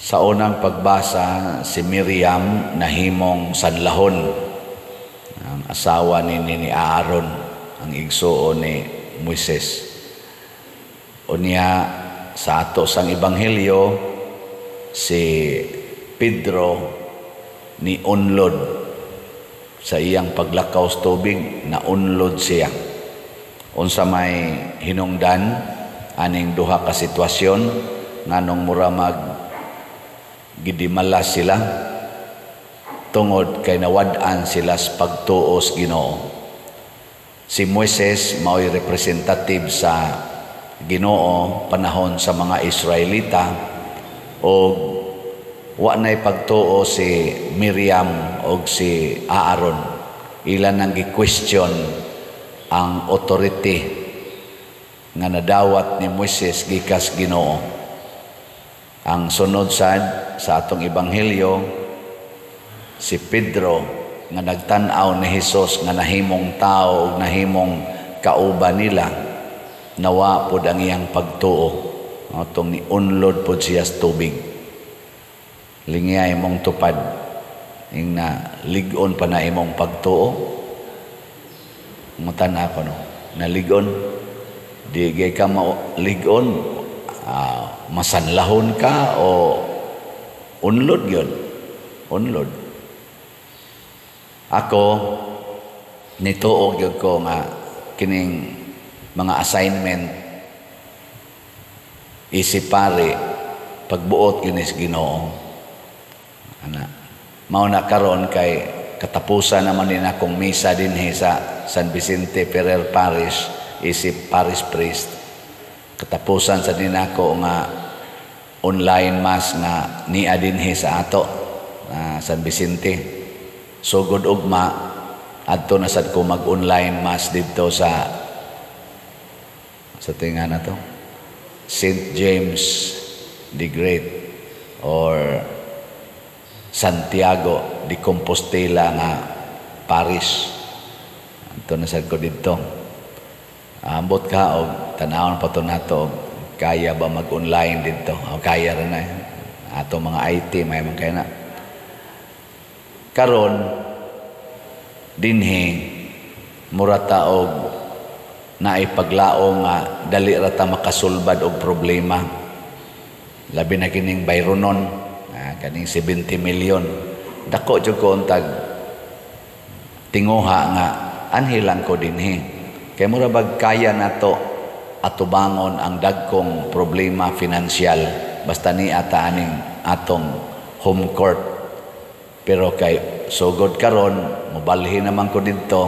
Sa unang pagbasa, si Miriam nahimong sanlahon, ang asawa ni Aaron, ang igsuon ni Moises. Unya sa ato sang ebanghelyo, si Pedro ni unlod sa iyang paglakaw sa tubig, naunlod siya. Unsa may hinungdan aning duha ka sitwasyon? Nganong mura mag gidimala sila? Tungod kay nawad-an sila sa pagtuo sa Ginoo. Si Moises mao'y representative sa Ginoo panahon sa mga Israelita, og wa nay pagtuo si Miriam og si Aaron. Ila nang gi-question ang authority nga nadawat ni Moises gikas Ginoo. Ang sunod sad sa atong ebanghelyo, si Pedro nga nagtan-aw ni Hesus nga nahimong tao ug nahimong kauban nila, nawa pod ang iyang pagtuo atong niunlod pod siya sa tubig. Lingya imong tupad, ing na lig-on pa na imong pagtuo. Mutan ako, no, nalig-on di gay ka lig-on, masanlahon ka o unlod yun, unlod. Ako nituo gyud ko nga kining mga assignment isip pare, pagbuot gyud sa Ginoo ana. Mao na karon kay katapusan naman din akong misa dinhi sa San Vicente Ferrer Parish isip parish priest. Katapusan sa din ako nga online mass nga nia dinhi sa ato San Vicente. Sugod ugma, adto na sad ko mag-online mass didto sa tinga na to, St. James the Great or Santiago de Compostela nga parish. Adto na sad ko didto. Ambot ka og tan-awon pa to nato, kaya ba mag-online didto? O kaya ra na ato mga IT, may man kaya na. Karon dinhi mura ta og naay paglaom nga dali ra ta makasulbad og problema, labi na kining bayronon, kaning 70 million. Dako jud ko untag tinguha nga anhi lang ko dinhi kay mura bag kaya nato atubangon ang dagkong problema finansyal basta ni ata aning atong home court. Pero kay sugod karon mobalhin naman ko didto,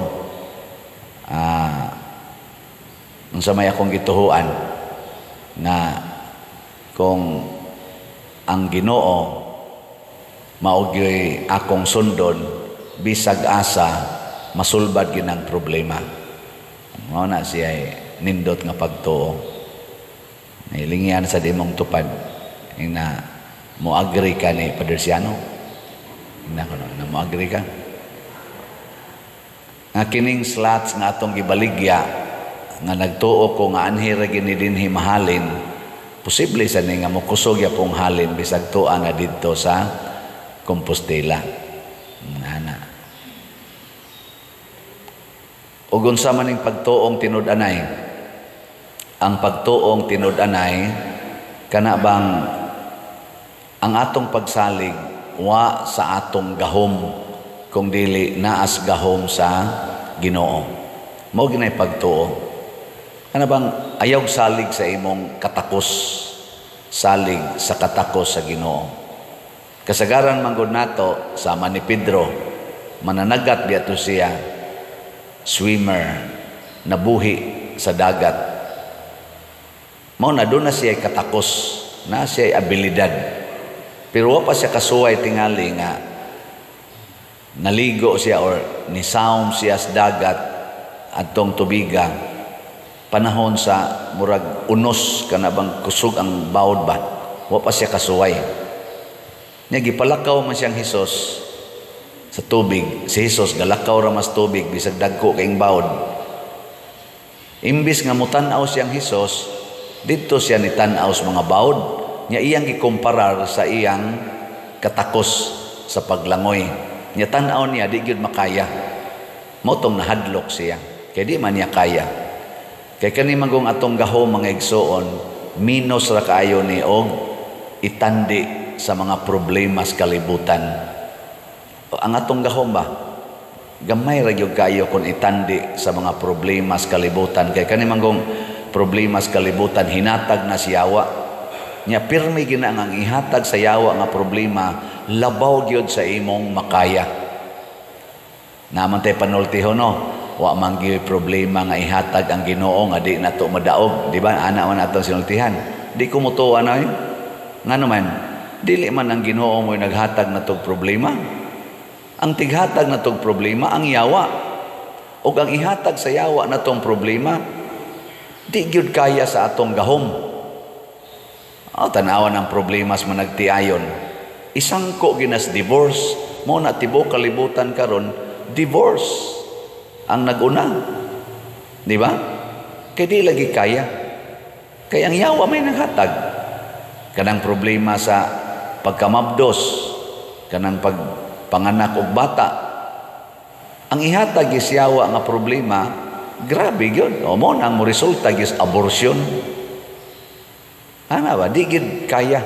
unsa may akong gituhuan na kung ang Ginoo mao gyoy akong sundon, bisag asa masulbad ginang problema. Mao na siya nindot nga pagtuo. Nailingian sa dimong tupad na mo agree ka ni Padre Siano na kuno na mo agree ka nga kining slots nga atong gibaligya, nga nagtuo ko nga anhi ra gini dinhi mahalin, posible sa ni nga mokusog ya pong halin bisag tua na didto sa Compostela. Ana, ug unsa man ning pagtuong tinud-anay? Ang pagtuong tinud-anay, kana bang ang atong pagsalig wa sa atong gahom kung dili naas gahom sa Ginoo. Mao ginay pagtuo. Kana bang ayaw salig sa imong katakos, salig sa katakos sa Ginoo. Kasagaran manggod nato sama ni Pedro, mananagat biya to siya, swimmer, nabuhi sa dagat. Mao na doon na siya katakos, na siya abilidad. Pero wa pa siya kasuway tingali nga naligo siya or nisaom siya sa dagat adtong tubiga panahon sa murag unos, kana bang kusog ang bawod ba, wa pa siya kasuway. Nya gipalakaw man siyang Hesus sa tubig. Si Hesus galakaw ra mas tubig bisag dagko kaing bawod. Imbis nga mutan-aw siyang Hesus, didto siya ni tan-aw sa mga bawod. Nya iyang gikomparar sa iyang katakos sa paglangoy. Nya tan-aw niya, di gyud makaya. Mao tong nahadlok siya. Kay di man niya kaya. Kay kani manggong atong gahom, mga igsoon, minus ra kaayo ni og itandi sa mga problema sa kalibutan. Ang atong gahom ba? Gamay ra gyud kayo kung itandi sa mga problema sa kalibutan. Kay kani manggong problema sa kalibutan, hinatag na sa yawa. Nya pirmi gina ang ihatag sa yawa nga problema, labaw gyud sa imong makaya. Naman tay panultihon, no? Wa man gyud problema nga ihatag ang Ginoo nga di nato madaog, di ba? Ana man atong sinultihan. Di ko mutuo ana eh. Ngano man, dili man ang Ginoo mo naghatag natog problema. Ang tighatag natog problema ang yawa. Ug ang ihatag sa yawa natong problema, di gyud kaya sa atong gahom. Oh, tanawan ang problema sa managtiayon. Isangko ginas divorce, mo na tibuok kalibutan karon divorce ang naguna. Di ba? Kay di lagi kaya. Kay ang yawa may naghatag. Kanang problema sa pagkamabdos, kanang pagpanganak og bata. Ang ihatag is yawa nga problema, grabe gyud. O mo nang mo resulta gis abortion. Ana ba? Di gyud kaya.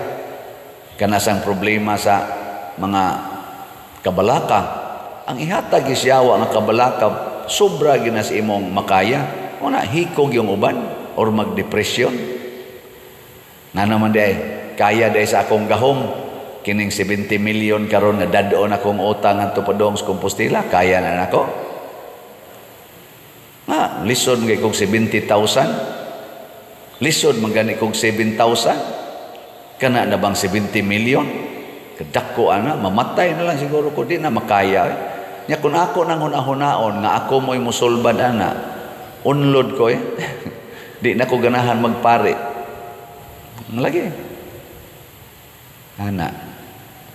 Kanasang problema sa mga kabalaka. Ang ihatag is yawa nga kabalaka, sobra ginas imong makaya. O na, hikog yung uban or magdepresyon. Nga naman di ay, kaya di sa akong gahom, kining 70 million karon nga dad-on akong utang ngadto padung sa Compostela, kaya na nako. Nga, lisod ngay kog 70,000. Lisod man gani kog 7,000. Kana na bang 70 million? Kadako ana, mamatay na lang siguro ko, di na makaya. Eh. Nya kung ako nang hunahunaon nga ako mo'y musulbad ana, unlod ko eh. Di na ko ganahan magpare. Lagi. Ana.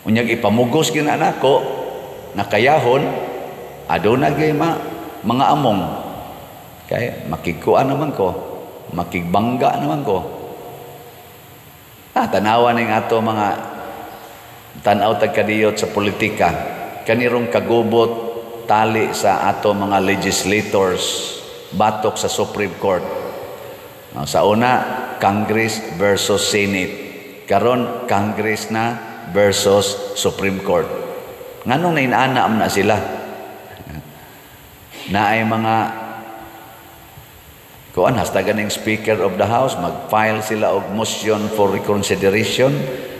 Unyag ipamugos gina nako nakayahon aduna gyud ma mga among kay makigkuan naman ko, makigbangga naman ko. Ah, tanawa ning ato mga tan-aw tag kadiyot sa politika, kanirong kagubot tali sa ato mga legislators batok sa Supreme Court. Sa una, Congress versus Senate. Karon, Congress na versus Supreme Court. Nganong nainaana na sila? Naay mga kuan hasta ganing Speaker of the House, mag-file sila og motion for reconsideration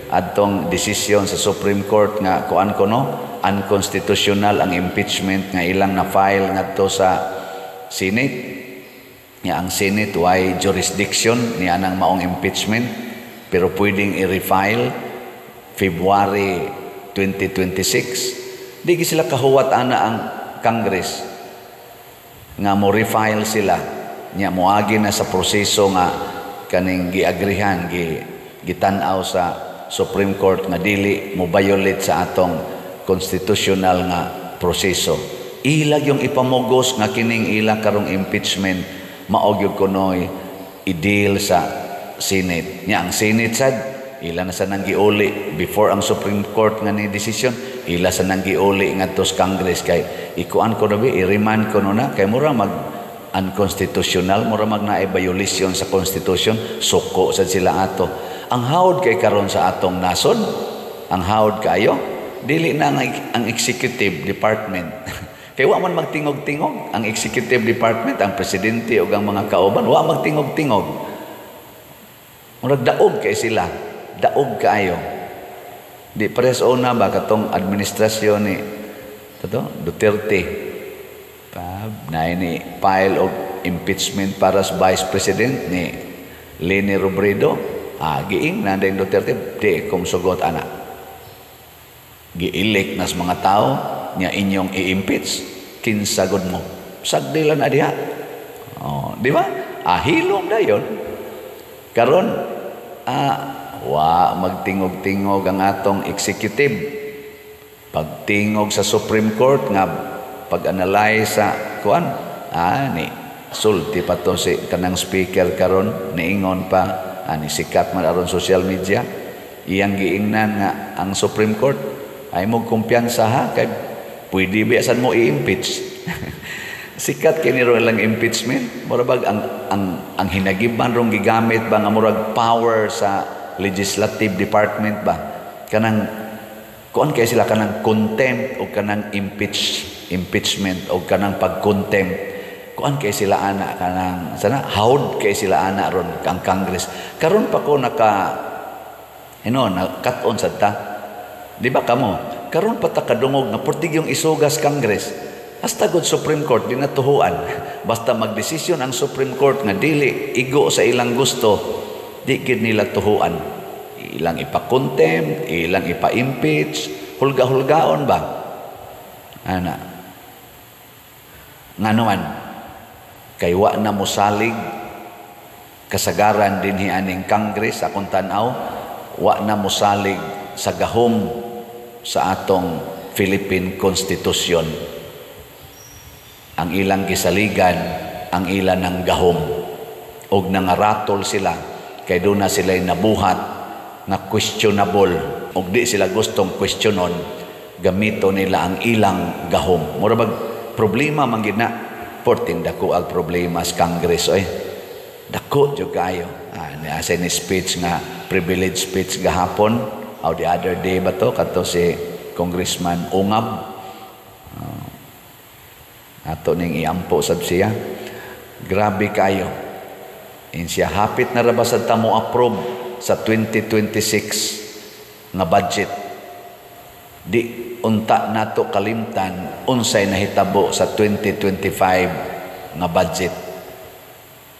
adtong desisyon sa Supreme Court nga kuan kuno unconstitutional ang impeachment nga ilang na file ngadto sa Senate. Nga ang Senate way jurisdiction niya nang maong impeachment, pero pwedeng i-refile February 2026. Di sila kahuwat ana ang Congress nga mo refile sila, nya moagi na sa proseso nga kaning giagrihan, gitan-aw sa Supreme Court nga dili mo violate sa atong constitutional nga proseso. Ilag yung ipamugos nga kining ila karong impeachment mao gyud kunoy i-deal sa Senate. Nya ang Senate sad ila na sa nang giuli before ang Supreme Court nga ni decision, ila sa nang giuli ngadto sa Congress kay ikuan ko na bi, i-remand ko na kay mura mag unconstitutional, mura mag naay violation sa constitution, suko sad sila ato. Ang hawd kay karon sa atong nasod, ang hawd kayo, dili na ang executive department. Kay wa man magtingog-tingog ang executive department, ang presidente ug ang mga kauban, wa magtingog-tingog. Murag daog kay sila, daog kaayo. Di pares una ba katong administrasyon ni kato Duterte. Pab, naay ni file og impeachment para sa Vice President ni Leni Robredo. Ah, giing na din Duterte, di kung sugot ana. Gi-elect nas mga tao niya inyong i-impeach, kinsa gud mo. Sagdilan na diha. Oh, di ba? Ah, hilom dayon. Karon wa magtingog-tingog ang atong executive. Pagtingog sa Supreme Court nga pag-analyze sa kuan, ni sulti pa to si kanang speaker karon, niingon pa ani sikat man aron social media. Iyang giingnan nga ang Supreme Court ay mo kumpiyansa ha, kay pwede biyasan mo i-impeach. Sikat kini ro lang impeachment. Mura bag ang hinagiban rong gigamit ba nga murag power sa legislative department ba, kanang kuan kay sila, kanang contempt o kanang impeachment o kanang pag-contempt, kuan kay sila ana, kanang sana hawd kay sila ana ron ang Congress. Karon pa ko naka na cut-on sad ta, di ba kamo? Karon pa ta kadungog nga portig yung isugas Congress. Hasta gud Supreme Court di natuhuan. Basta magdesisyon ang Supreme Court nga dili igo sa ilang gusto, di gid nila tuhuan. Ilang ipa-contempt, ilang ipa-impeach, hulga-hulgaon ba? Ana. Ngano man, kay wa na mosalig kasagaran dinhi aning Congress, akong tan-aw, wa na mosalig sa gahom sa atong Philippine Constitution. Ang ilang gisaligan, ang ilan ng gahom. Og nangaratol sila, kay doon na sila'y nabuhat nga questionable. Og di sila gustong questionon, gamito nila ang ilang gahom. Mura bag problema man gid na, porting dako ang problema sa Congress oy. Dako jud kayo. Ni asa ni speech nga privilege speech gahapon o the other day ba to, kadto si Congressman Ungab. Ato ning iampo sab siya. Grabe kayo. In siya hapit na ra ba sad ta mo approve sa 2026 nga budget. Di unta nato kalimtan unsay nahitabo sa 2025 nga budget.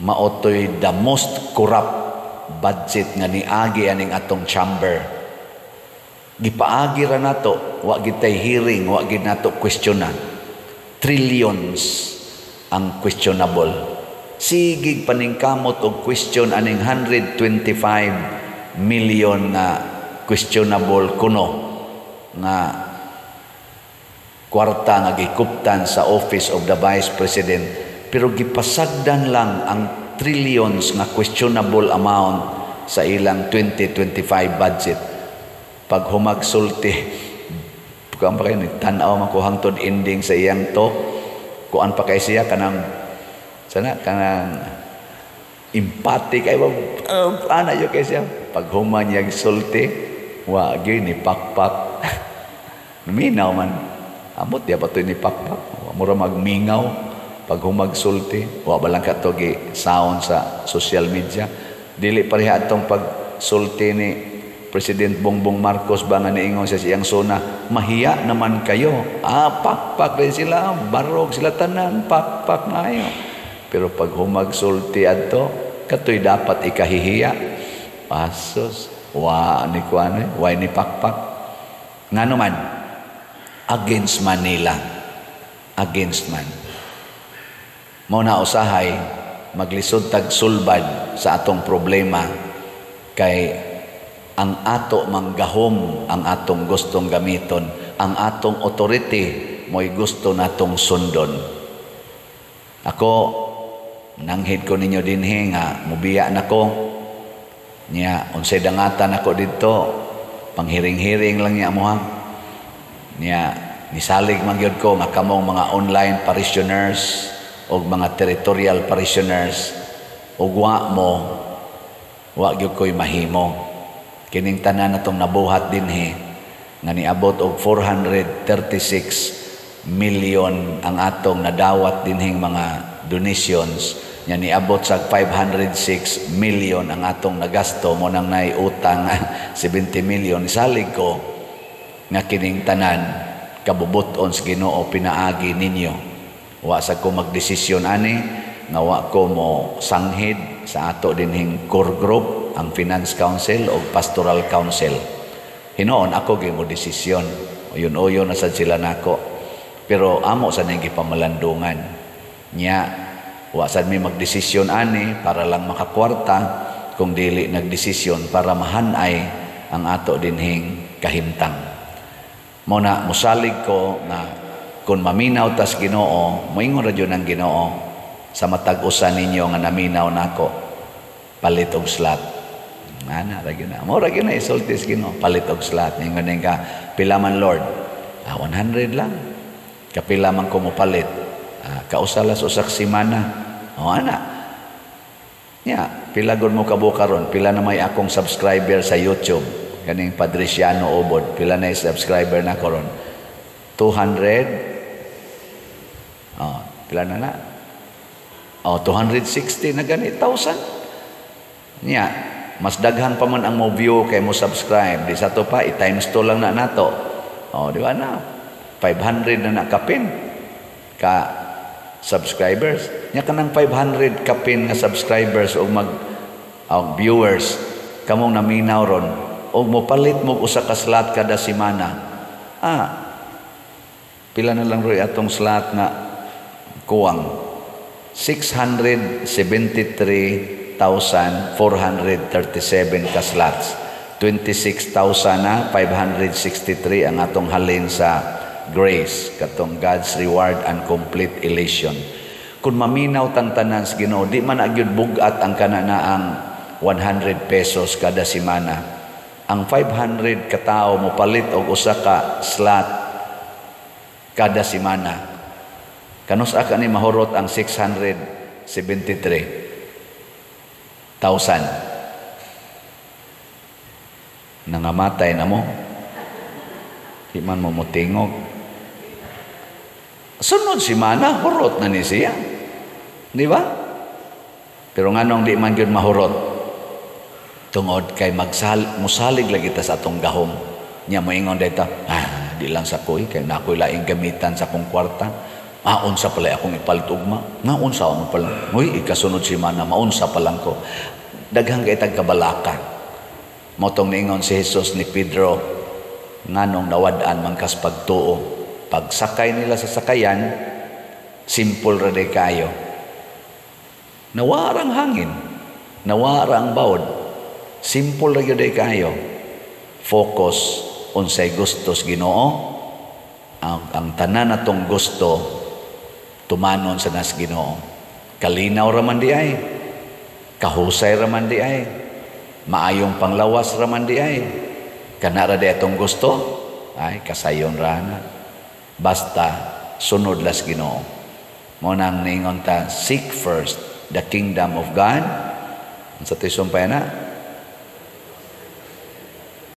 Maotoy the most corrupt budget nga niagi aning atong chamber. Gipaagi ra nato, wa gid tay hearing, wa gid nato questionan. Trillions ang questionable. Sigig paningkamot og question aning 125 million nga questionable kuno nga kwarta nga gikuptan sa Office of the Vice President, pero gipasagdan lang ang trillions nga questionable amount sa ilang 2025 budget. Pag humagsulti, kuan pa kayo, tan-aw man ko hangtod ending sa iyang talk, kuan pa kay siya, kanang sana kanang empathic ay ana yo kay siya. Pag human niya sulti, wa gyud ni pakpak. Minaw man, amot diya pa to ni pakpak, mura magmingaw pag humagsulti. Wa ba lang kato gi sound sa social media? Dili pareha atong pagsulti ni President Bongbong Marcos ba nga niingon siya sa iyang sona, "Mahiya naman kayo." Pakpak rin sila, barog sila tanan, pakpak na ayo. Pero pag humagsulti adto, katoy dapat ikahihiya. Asos, wa ni kuan, wa ni pakpak. Ngano man, against Manila. Against man. Mao na usahay maglisod tag sulbad sa atong problema kay ang ato manggahom ang atong gustong gamiton, ang atong authority mo'y gusto natong sundon. Ako, nanghid ko ninyo dinhi nga mubiya nako niya, unsay dangatan ako didto, panghiring-hiring lang niya amuha. Niya nisalig man gyud ko nga kamong mga online parishioners o mga territorial parishioners, ug wa mo, wa gyud ko'y mahimo. Kining tanan natong nabuhat dinhi nga niabot og 436 million ang atong nadawat dinhing mga donations nya, niabot sa 506 million ang atong nagasto mo nang nay utang 70 million. Salig ko nga kining tanan kabubuton sa Ginoo pinaagi ninyo. Wa sa ko magdesisyon ani nga wa ko mo sanghid sa ato dinhing core group, ang Finance Council o Pastoral Council. Hinoon ako gyud mo desisyon. Uyon-uyon na sad sila nako. Pero amo sa ning gipamalandungan. Nya wa sad mi magdesisyon ani para lang makakwarta, kung dili nagdesisyon para mahanay ang ato dinhing kahimtang. Mo na mosalig ko nga kung maminaw tas Ginoo, moingon ra jud ang Ginoo sa matag usa ninyo nga naminaw nako, palit og slot. Ana ra gyud na. Mao ra gyud na isulti sa Ginoo. Palit og slot. Ingon ka, "Pila man, Lord?" "Ah, 100 lang." "Kapila man ko mopalit?" "Ah, kausa la sa usa ka semana." O ana. Ya, pila gud mo kabuok karon? Pila na may akong subscriber sa YouTube? Kaning Padriciano Obod, pila na yung subscriber na karon? 200. Oh, pila na na? Oh, 260 na gani, thousand. Nya, mas daghan pa man ang mo view kay mo subscribe. Di sa to pa, i-times 2 lang na nato. Oh, di ba na? 500 na na kapin ka subscribers. Nya kanang 500 kapin nga subscribers o mag og viewers kamong naminaw ron og mopalit mo usa ka slot kada semana. Ah, pila na lang roy atong slot nga kuwang? 673,437 ka slots. 26,000 na 563 ang atong halin sa grace, katong God's reward and complete elation. Kung maminaw tang tanan sa Ginoo, di man agyud bugat ang kana na ang 100 pesos kada semana. Ang 500 katao mo palit og usa ka slot kada semana. Kanus-a ka ni mahurot ang 673,000? Nangamatay na mo. Di man mo motingog. Sunod semana, hurot na ni siya. Di ba? Pero nganong di man gyud mahurot? Tungod kay musalig lagi ta sa atong gahom. Nya moingon dito, "Ah, di lang sa koy, kay na ako'y laing gamitan sa akong kwarta. Ah, unsa pala akong ipalit ugma? Nga unsa mo pala? Uy, ikasunod semana, maunsa pa lang ko." Daghang kay tag kabalaka. Mao tong niingon si Jesus ni Pedro, "Nganong nawad-an man kas pagtuo?" Pagsakay nila sa sakayan, simple ra day kayo. Nawara ang hangin, nawara ang bawod. Simple ra gyud day kayo. Focus unsay gustos Ginoo. Ang tanan natong gusto tumanon sa nas Ginoo. Kalinaw ra man di ay. Kahusay ra man di ay. Maayong panglawas ra man di ay. Kana ra di atong gusto, ay kasayon ra na. Basta sunod las Ginoo. Mo nang niingon ta, seek first the kingdom of God. Unsa to'y sumpay na?